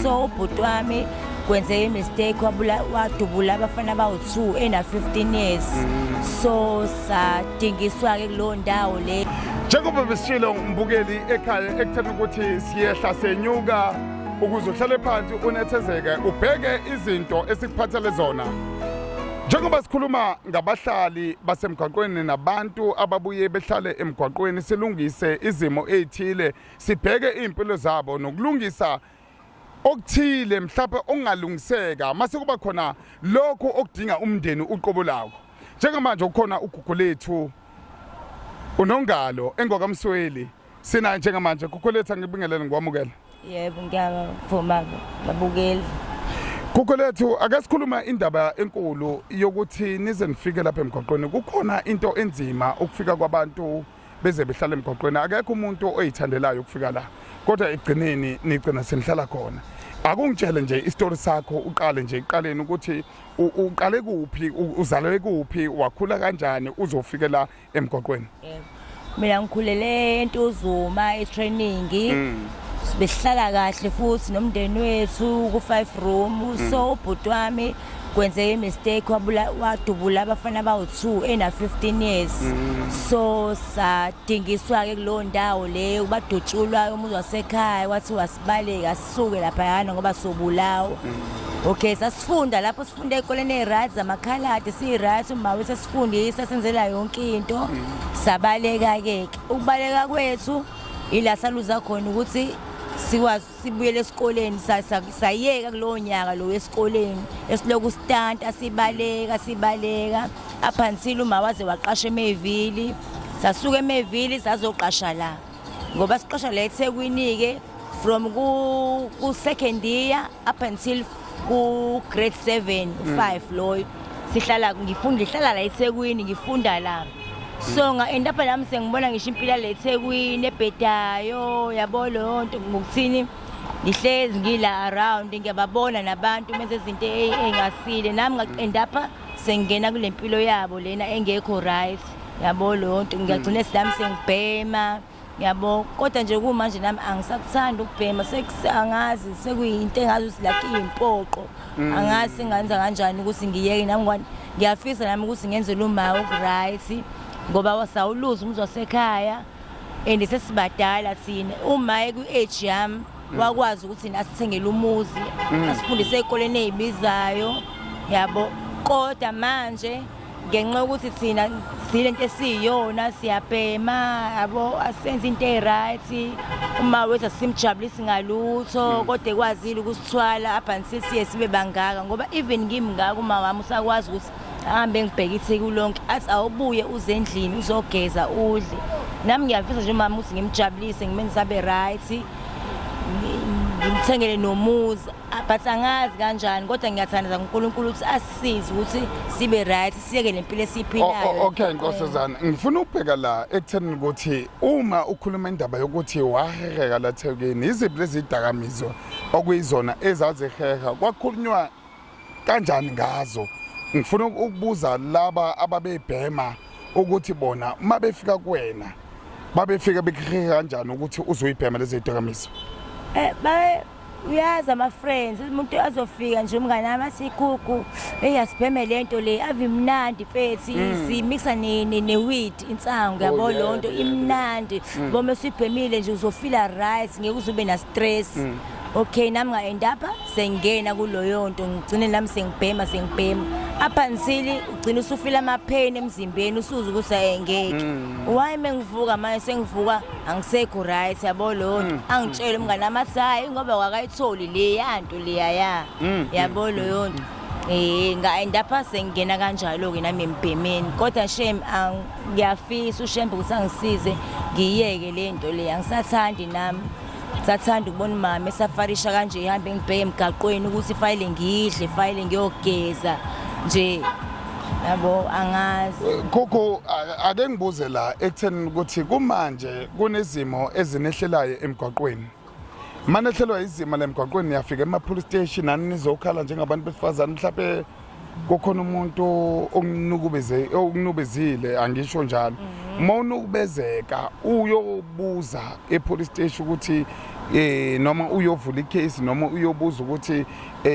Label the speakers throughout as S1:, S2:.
S1: So ubhuti wami kwenzeka i-mistake, wadubula abafana bawu-2 ena-15 years. So sadingiswa-ke kuleyo ndawo le.
S2: Njengoba besishilo, mbukeli ekhaya, ekutheni ukuthi siyehla senyuka ukuze uhlale phansi unethezeke, ubheke izinto esikuphathele zona. Njengoba sikhuluma ngabahlali basemgwaqweni nabantu ababuye behlale emgwaqweni, silungise izimo ezithile, sibheke izimpilo zabo nokulungisa okuthile mhlawumbe okungalungiseka mase kuba khona lokho okudinga umndeni uqobo lawo. Njengamanje ukhona ugugu lethu uNongalo engwakamsweli, sinaye njengamanje. Gugu lethu, angibingelele, ngikwamukela.
S1: Yebo, ngiyavuma, babukeli.
S2: Gugu lethu, ake sikhuluma indaba enkulu yokuthi nize nifike lapha emgwaqweni. Kukhona into enzima ukufika kwabantu beze behlala emgwaqweni. Akekho umuntu oyithandelayo ukufika la, kodwa ekugcineni nigcina senihlala khona. Akungitshele nje isitori sakho, uqale nje ekuqaleni ukuthi uqale kuphi, uzalwe kuphi, wakhula kanjani uzofike la emgwaqweni.
S1: Yebo. Mina ngikhulele eNtuzuma e-training. Besihlala kahle futhi nomndeni wethu ku-5 room. So ubhuti wami kwenzeka i-mistake, wadubula abafana bawu-2 ena-15 years. So sadingiswa-ke kuleyo ndawo leyo, badutshulwa umuzi wasekhaya, kwathiwa sibaleke, asisuke laphayana ngoba sobulawa. Okay, sasifunda lapho, sifunda ey'koleni ey'right zamakhaladi, siyi-right, uma wethu esifundisa, senzela yonke into. Sabaleka-ke. Ukubaleka kwethu ila saluza khona ukuthi sikwazi sibuyele esikoleni, sayeka kulowo nyaka lo esikoleni, esiloku sitanta sibaleka sibaleka up until uma waze waqasha eMayville. Sasuka eMayville sazoqasha la, ngoba siqasha la eThekwini-ke from ku second year up until ku grade 7 5 loyo sihlala, ngifunda, ngihlala la eThekwini, ngifunda la. So nga-end up nami sengibona ngisho impilo le eThekwini ebhedayo, yabo leyo nto. Ngokuthini, ngihlezi ngila around, ngiyababona nabantu benze izinto ey'ngasile, nami nga-end up sengingena kule mpilo yabo lena engekho right, yabo leyo nto. Ngiyagcina nami sengibhema, yabo, kodwa nje kumanje nami angisakuthandi ukubhema. Angazi, sekuyinto engazi ukuthi like iyimpoqo. Angazi singenza kanjani ukuthi ngiyeke nami, ngoba ngiyafisa nami ukuthi ngenzele uma oku-right, ngoba sawuluza umuzi wasekhaya and sesibadala thina. Uma kwi-age yami wakwazi ukuthi asithengele umuzi, asifundise ey'koleni ey'bizayo, yabo. Kodwa manje ngenxa yokuthi thina sile nto esiyiyona, siyabhema, yabo, asenze into eyi-right, uma wethu asimjabulisi ngalutho, kodwa ekwazile ukusithwala up until siye sibe bangaka. Ngoba even ngimngaka, uma wami usakwazi ukuthi ahambe ngibheke iTheku lonke, athi awubuye uze endlini uzogeza udle. Nami ngiyafisa nje umama ukuthi ngimjabulise, ngimenze abe right, ngimthengele nomuzi, but angazi kanjani. Kodwa ngiyathandaza kuNkulunkulu ukuthi asisize ukuthi sibe right, siyeke lempilo esiyiphilayo.
S2: Okay, nkosazana, ngifuna ukubheka la ekutheni ukuthi uma ukhuluma indaba yokuthi waheheka la Thekwini, iziphi lezi dakamizwa okuyizona ezaziheha, kwakhulunywa kanjani ngazo? Ngifuna ukubuza laba ababebhema ukuthi bona uma befika kuwena babefika bekuhehe kanjani ukuthi uzoyibhema lezi dakamizwa?
S1: Ba uyazi ama-friends, umuntu azofika nje, umngane wami, athi, "Gugu, eyi, asibheme le nto le, ave imnandi mfethi, simixa ne-weed, insangu," yabo, leyo nto imnandi. Boma esuyibhemile nje uzofila right, ngeke uze ube na-stress. Okay, nami nga-end up sengingena kuloyo nto, ngigcine nami sengibhema, sengibhema up until ugcine usufila ama-pain emzimbeni, usuze ukuthi ngeke, why mengivuka manje sengivuka angisekho right, yabo leyo nto. Angitshele umngane wami, athi hayi, ngoba wakayitholi leya nto leyaya, yabo leyo nto. Nga-end up sengingena kanjalo-ke nami embhemeni. Kodwa shame, ngiyafisa ushembe ukuthi angisize ngiyeke le nto le, angisathandi nami. Sathanda ukubona umama esafarisha kanje, ihambe ngibheke emgaqweni ukuthi fayile ngidle, fayile ngiyogeza nje, yabo, angazi.
S2: Khokho, ake ngibuze la ekutheni ukuthi kumanje kunezimo ezinehlelayo emgwaqweni. Manehlelwa izimo la emgwaqweni, niyafika ema-police station nani nizokhala njengabantu besifazane, mhlawumbe kukhona umuntu okunukubeze, okunubezile, angisho njalo. Uma unukubezeka uyobuza e-police station ukuthi Noma uyovula icase noma uyobuza ukuthi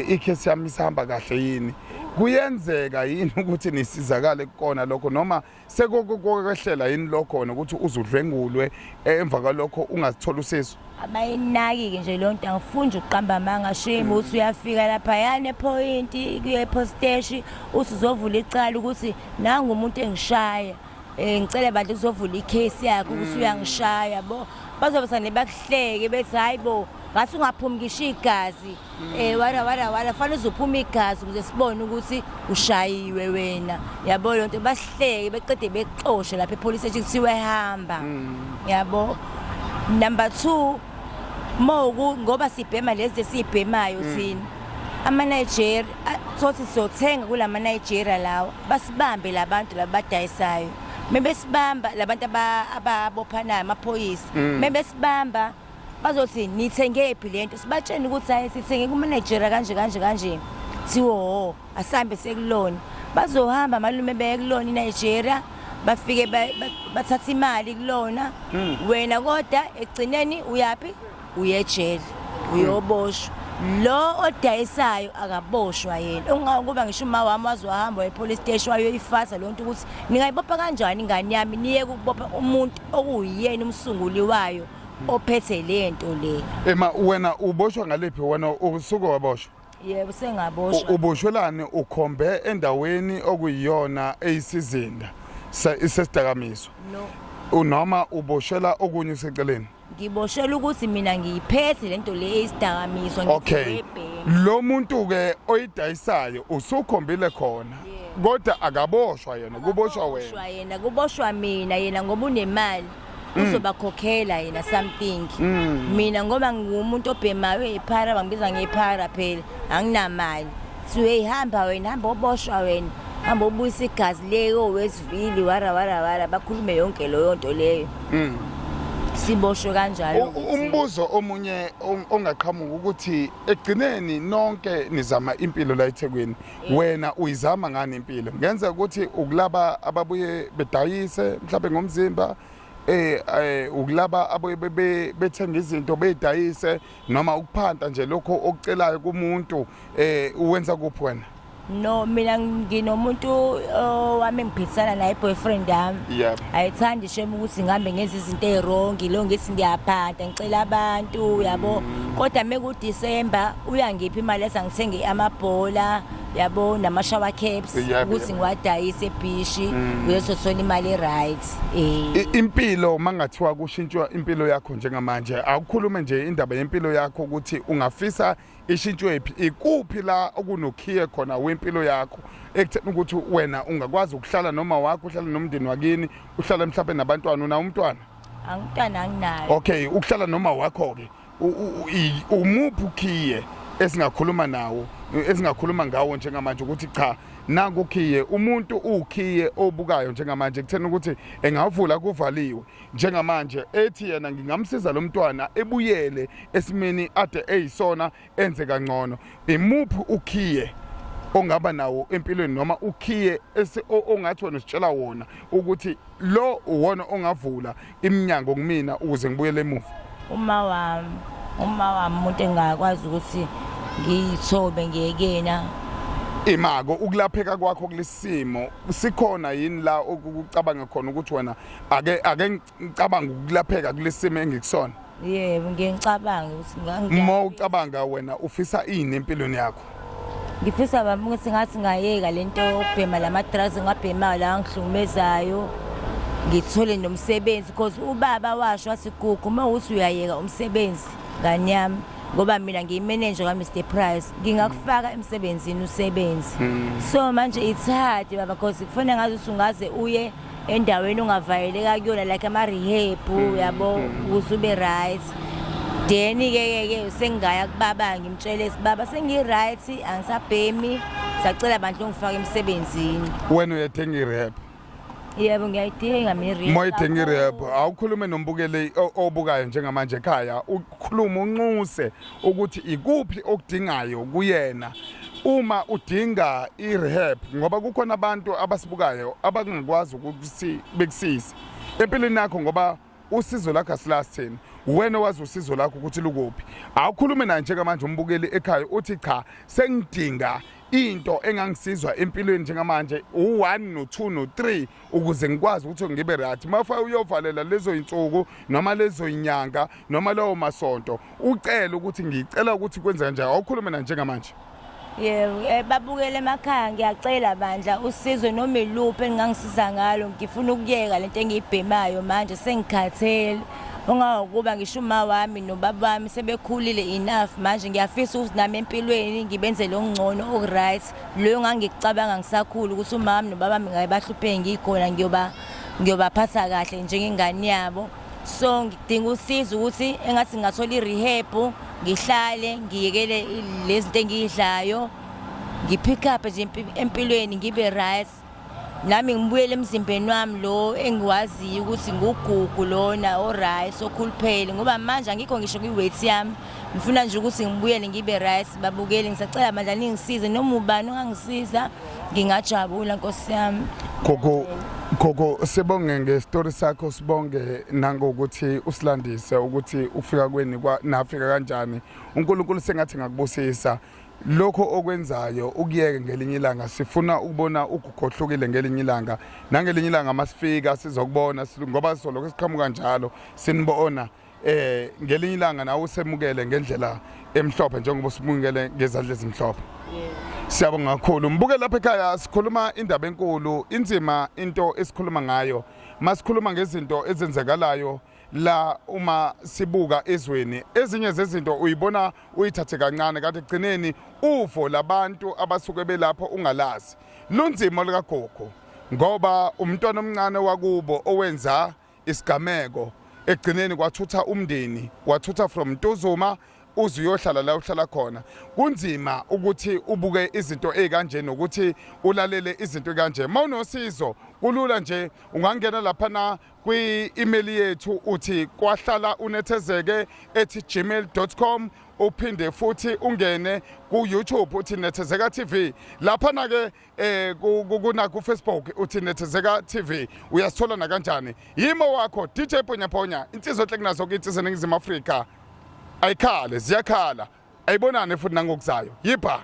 S2: icase yami isihamba kahle yini, kuyenzeka yini ukuthi nisizakale kukona lokho, noma sekukwehlela yini lokho wena ukuthi uzudlwengulwe, emva kwalokho ungazithola usizo?
S1: Abayinaki-ke nje leyo nto, angifuni nje ukuqamba amanga, shame. Uthi uyafika laphayana ephoyinti, kuye e-police steshi, uthi uzovula icala ukuthi nangu umuntu engishaya, ngicela bandla kuzovula ikhesi yakhe ukuthi uyangishaya bo. Bazobe sane bakuhleke bethi, hayi bo, ngathi ungaphumi ngisho igazi, wara wara wara, fanele uzophuma igazi ukuze sibone ukuthi ushayiwe wena, yabo leyo nto. Basihleke, beqede bekuxoshe lapha e-police station, kuthiwe hamba, yabo. Number 2, moku ngoba sibhema lezi esiyibhemayo thina, ama-Nigeria sothi siyothenga kulama Nigeria lawa, basibambe labantu laba badayisayo. Mebesibamba labantu ababophanayo, amaphoyisa, mebesibamba bazothi, "Nithenge phi lento?" Sibatshene ukuthi, "Hayi, sithenge kuma-Nigeria kanje kanje kanje." Thiwo, "Ho, asihambe sekulona." Bazohamba malume beye kulona iNigeria, bafike bathatha imali kulona wena, kodwa ekugcineni uyaphi? Uyejele, uyoboshwa. Lo odayisayo akaboshwa yena. Ungakuba ngisho uma wami waze wahamba e-police station wayoyifasa leyo nto ukuthi ningayibopha kanjani ingane yami, niyeke ukubopha umuntu okuwuyena umsunguli wayo ophethe le nto le.
S2: Ema wena uboshwa ngalephi? Wena usuke waboshwa?
S1: Yebo, sengaboshwa.
S2: Uboshwelani? Ukhombe endaweni okuyiyona eyisizinda sesidakamizwa?
S1: No.
S2: Noma uboshela okunye kuseceleni?
S1: Ngiboshelwa ukuthi mina ngiyiphethe lento le eyisidakamizwa.
S2: Lo muntu ke oyidayisayo usukhombile khona, kodwa akaboshwa yena, kuboshwa wena?
S1: Kuboshwa yena, kuboshwa mina. Yena ngoba unemali, uzobakhokhela yena something. Mina ngoba ngingumuntu obhemayo, eyiphara, bangibiza ngephara phela, anginamali. Thiwe hamba wena, hamba oboshwa wena, hamba obuyisa igazi leyo wesivili, wara wara wara, bakhulume yonke leyo nto leyo, siboshwe kanjalo.
S2: Umbuzo omunye ongaqhamuka ukuthi ekugcineni nonke nizama impilo la eThekwini, wena uyizama ngani impilo? Ngenza ukuthi ukulaba ababuye bedayise mhlawumbe ngomzimba, ukulaba abuye bethenga izinto beyidayise, noma ukuphanta nje lokho okucelayo kumuntu, uwenza kuphi wena?
S1: No, mina nginomuntu wami engiphilisana naye, boyfriend yami. Ayithandi shame ukuthi ngihambe ngenza izinto ezi-wrong, lo ngithi ngiyaphanta ngicela abantu, yabo. Kodwa meku December uyangipha imali esangithenge amabhola, yabo, nama-shower caps ukuthi ngiwadayise ebhishi uyozothola imali e-right.
S2: Impilo mangathiwa kushintshwa impilo yakho njengamanje, awukhulume nje indaba yempilo yakho ukuthi ungafisa ishintshwe phi, ikuphi la okunokhiye khona wempilo yakho ekutheni ukuthi wena ungakwazi ukuhlala noma wakho, uhlala nomndeni wakini, uhlala mhlawumbe nabantwana? Una umntwana?
S1: Angimntwana anginayo.
S2: Okay, ukuhlala noma wakho ke, umuphi ukhiye esingakhuluma nawo, esingakhuluma ngawo njengamanje ukuthi cha, nanku ukhiye, umuntu ukhiye obukayo njengamanje ekutheni ukuthi engavula kuvaliwe njengamanje, ethi yena ngingamsiza lo mntwana ebuyele esimeni ade eyisona, enze kangcono? Imuphi ukhiye ongaba nawo empilweni, noma ukhiye ongathi wena usitshela wona ukuthi lo uwona ongavula iminyango kumina ukuze ngibuyele emuva?
S1: Uma wami, umuntu engakwazi ukuthi ngiyithobe ngiyekena.
S2: Imako ukulapheka kwakho kulesimo sikhona yini la okucabanga khona ukuthi wena ake ngicabanga ukulapheka kulesimo engikusona?
S1: Yebo, ngiye ngicabanga ukuthi
S2: Uma ucabanga wena ufisa ini empilweni yakho?
S1: Ngifisa bami ukuthi ngathi ngayeka lento yokubhema lama-drugs ngabhemayo la angihlukumezayo, ngithole nomsebenzi, because ubaba washo wathi, "Gugu, uma ukuthi uyayeka umsebenzi ngani yami, ngoba mina ngiyi-manager ka-Mr Price, ngingakufaka emsebenzini usebenzi." So manje it's hard baba, because kufanele ngazi ukuthi ungaze uye endaweni ongavayeleka kuyona, like ama-rehab, yabo, ukuze ube right. Then ke ke sengingaya kubaba ngimtshele, "Baba, sengi-right, angisabhemi, sacela bandla ungifake emsebenzini."
S2: Wena uyathenga i-rehab?
S1: Yebo, ngiyayidinga mina i-rehab.
S2: Uma uyidinga i-rehab, awukhulume nombukeli obukayo njengamanje ekhaya, ukhulume unxuse ukuthi ikuphi okudingayo kuyena uma udinga i-rehab, ngoba kukhona abantu abasibukayo abangakwazi ukuthi bekusize empilweni yakho, ngoba usizo lakho asilasi thina. Wena wazi usizo lakho ukuthi lukuphi. Awukhulume naye njengamanje umbukeli ekhaya, uthi cha, sengidinga into engangisizwa empilweni njengamanje, u-1 no-2 no-3, ukuze ngikwazi ukuthi ngibe right. Mafa uyovalela lezo insuku noma lezo inyanga noma lawo masonto, ucele ukuthi ngicela ukuthi kwenze kanjani. Awukhulume naye njengamanje.
S1: Yebo, babukele emakhaya, ngiyacela bandla usizo noma iluphi engingangisiza ngalo. Ngifuna ukuyeka lento engiyibhemayo manje, sengikhathele. Ungangokuba ngisho uma wami nobaba wami sebekhulile enough manje, ngiyafisa ukuthi nami empilweni ngibenzele okungcono, oku-right. Loyo ngangikucabanga ngisakhula ukuthi umama nobaba wami ngaye bahlupheke ngikhona, ngiyobaphatha kahle njengengane yabo. So ngidinga usizo ukuthi engathi ngingathola i-rehab, ngihlale ngiyekele lezi zinto engiyidlayo, ngi-pick up nje empilweni, ngibe right nami, ngibuyele emzimbeni wami lo engiwaziyo ukuthi nguGugu lona o-right, okhuluphele, ngoba manje angikho ngisho kwi-weight yami. Ngifuna nje ukuthi ngibuyele ngibe right. Babukeli, ngisacela bandla ningisize, noma ubani ongangisiza ngingajabula, nkosi yami.
S2: Gogo, Gogo, sibonge ngestori sakho, sibonge nangokuthi usilandise ukuthi ufika kweni kwa nafika kanjani. UNkulunkulu sengathi ngakubusisa lokho okwenzayo, ukuyeke ngelinye ilanga. Sifuna ukubona ugughohlukile ngelinye ilanga, nangelinye ilanga masifika sizokubona, ngoba sizolokhu siqhamuka njalo sinibona. Ngelinye ilanga nawe usemukele ngendlela emhlophe njengoba usimukele ngezandla ezimhlophe. Siyabonga kakhulu. Mbuke lapha ekhaya, sikhuluma indaba enkulu, inzima into esikhuluma ngayo. Masikhuluma ngezinto ezenzekalayo la, uma sibuka ezweni, ezinye zezinto uyibona uyithathe kancane, kanti ekugcineni uvo labantu abasuke belapho ungalazi. Lunzima likagogo ngoba umntwana omncane wakubo owenza isigameko, ekugcineni kwathutha umndeni, wathutha from Ntuzuma uze uyohlala la uhlala khona. Kunzima ukuthi ubuke izinto ezikanje nokuthi ulalele izinto kanje. Mawunosizo kulula nje, ungangena lapha na kwi-email yethu, uthi kwahlala unethezeke@gmail.com, uphinde futhi ungene ku-YouTube, uthi Nethezeka TV laphana ke, kuna ku Facebook, uthi Nethezeka TV, uyasithola na kanjani. Yimo wakho DJ Ponya Ponya, insizwa enhle kunazo ke insizwa eNingizimu Afrika. Ayikhale, ziyakhala, ayibonane futhi nangokuzayo. Yipha.